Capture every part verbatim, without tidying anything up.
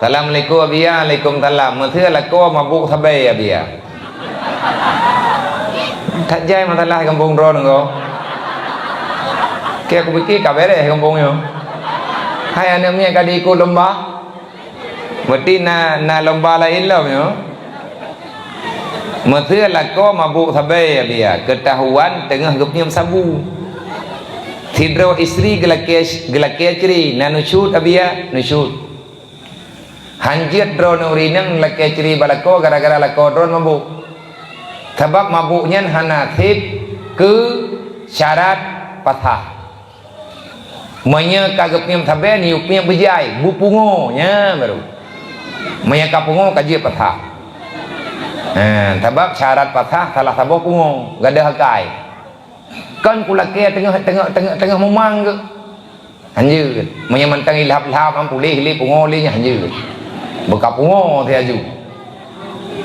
"Assalamualaikum, Abiya." "Waalaikumsalam." "Meuseu lakoe mabôk sabe, Abiya?" That jai masalah gampông droeneuh ko. Keu kupike ka beres gampông nyoe. Hai aneuk miet, ka diikot lomba? Berarti na, na lomba laén lom nyoe. Meuseu lakoe mabôk sabe, Abiya, keutahuan teungoh geupeunyuem sabu. Sidroe istri geulakée, geulakée cre, na nusyut, Abiya? Nusyut. Han jeuet droeneuh ureueng inong lakée cre bak lakoe gara-gara lakoe droeneuh mabôk. Sabab mabôk nyan hana sép keu syarat pasah. Meunyoe ka geupeunyuem sabe, neuyue peunyuem beujai, beupungo, nyan baru. Meunyoe ka pungo, ka jeuet pasah. Ha, sabab syarat pasah salah saboh pungo, gadôh akai. Kon kulakée teungoh, teungoh, teungoh, teungoh mumang geuh. Han jeuet. Meunyoe mantong ilhab-lhab, han puléh lé, pungo lé, nyan han jeuet. Beuka pungo laju.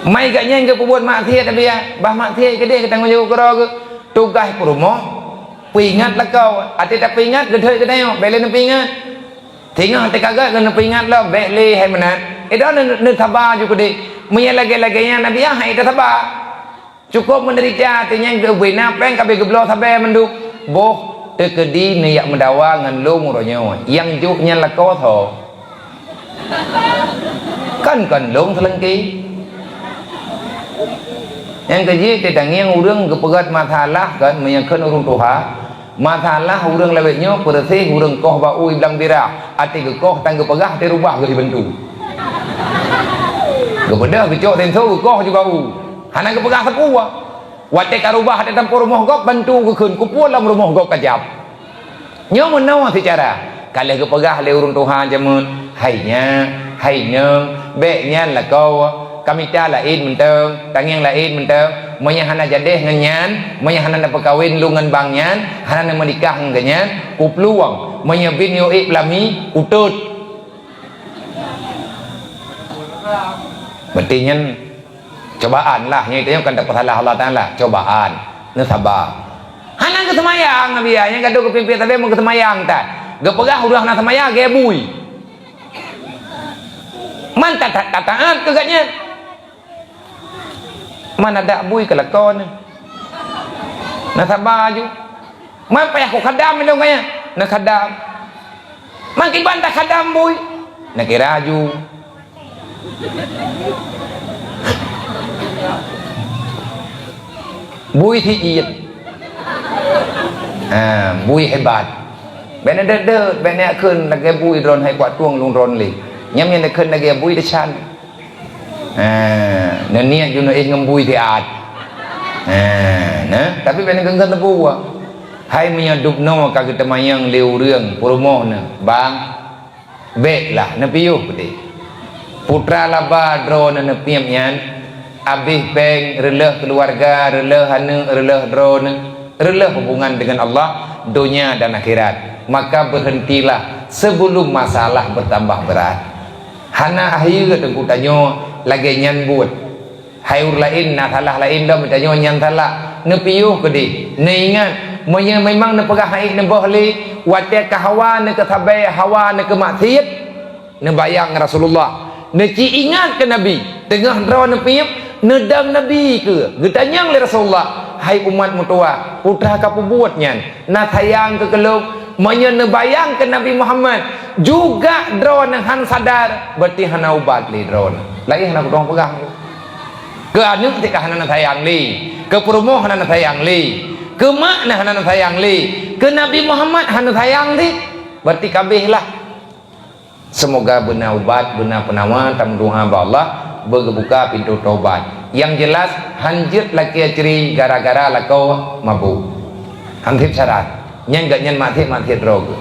Mai gobnyan geupeubuet maksiat, Abiya. Bah maksiat keudeh, geutanggong jaweueb keudroe geuh. Tugaih peurumoh, peuingat lakoe. Até tapeuingat, geudhôt geutanyoe, bék lé neupeuingat. Singoh até ka gét keu neupeuingat lom, bék lé hai meunan. Idong neu-, neusaba ju keudeh. Meunyoe lagée-lagée nyan, Abiya, hai tasaba. Cukôp meudeurita, até nyan geubri na péng ka abéh geubloe sabe mandum. Boh teukeudi neujak meudawa ngon lôn uroe nyoe, nyang jok nyan lakoe tho. Kon, kon lôn seulengke. Nyang keujeuet teutangieng ureueng geupeugét masalah kon meunyoe kheun ureueng tuha. Masalah ureueng lawét nyoe peureuséh ureueng koh bak u i blang birah, até geukoh tan geupeugah, até rubah geuh ibantu. Geubeudôh geucok senso geukoh ju bak u. Hana geupeugah sapeue. Watée ka rubah até tampôh rumoh gob, bantu geukheun, kupeue lam rumoh gob ka jab. Nyoe meunoe sicara. Ka lheueh geupeugah lé ureueng tuha jameun, "Hai nyak, hai nong, bék nyan lakoe, ka mita laén mantong, tangieng laén mantong, meunyoe hana jadeh ngon nyan, meunyoe hana neupeukawen lôn ngon bang nyan, hana neumeunikah ngon geuhnyan, kuplueng, meunyoe bit nyoe ék peulami, kutot." Berarti nyan cobaan lah, nyan itu kan tak peusalah Allah Taala, cobaan, neusaba. Hana geuseumayang, Abiya, nyang gadôh geupimpén sabe meugeuseumayang tan. Geupeugah ureueng hana seumayang, gaya bui. Man ta-, ta-, ta-, taát keu gobnyan. Man adak bui keu lakoe nyan. Neusaba aju. Man payah kukhadam ilôn gobnyan. Neukhadam. Man kiban takhadam bui. Neukira aju. Bui sijiet. Ha, bui hebat. Bék neudeuet-deuet, bék neukheun lagée bui droen hai kuat tueng lôn droen lé. Nyan nyang neukheun lagée bui teuchan. Ha, neuniet jinoe éh ngon bui siat. Ha, nah, tapi bék neukheun-kheun teupeue. Hai meunyoe dubnoe ka geuteumanyong lé ureueng peurumoh neuh, bang, bék lah, neupiôh peudeh. Putra laba droeneuh neupiep nyan, abéh péng, reuloh keuluwarga, reuloh aneuk, reuloh droeneuh, reuloh hubungan deungon Allah, donya dan akhirat. Maka berhentilah sebelum masalah bertambah berat. Hana akhé teungku tanyoe lagée nyan buet. Hai ureueng laén na salah laén lom, tanyoe nyan salah. Neupiôh keudeh, neuingat, meunyoe memang neupeugah haiek neuboh lé, watée ka hawa neukeusabe, hawa neukeumaksiet, neubayang Rasulullah. Neuci ingat keu Nabi, teungoh droe neupiep, neudong Nabi keu geutanyong lé Rasulullah, "Hai umat meutuwah, peue ka peubuet nyan?" Na sayang keu keulôn, meunyoe neubayang keu Nabi Muhammad, juga droeneuh han sadar, berarti hana ubat lé droeneuh. Laén hana kutong peugah. Keu aneuk teuka hana neusayang lé, keu peurumoh hana neusayang lé, keu mak na hana neusayang lé, keu Nabi Muhammad hana neusayang lé, berarti ka abéh lah. Seumoga beuna ubat, beuna peunawa, tameudoa bak Allah, beugeubuka pintoe tobat. Nyang jeulaih, han jeuet lakée cre gara-gara lakoe mabôk. Han sép syarat. Nyan gobnyan maksiet-maksiet droe geuh.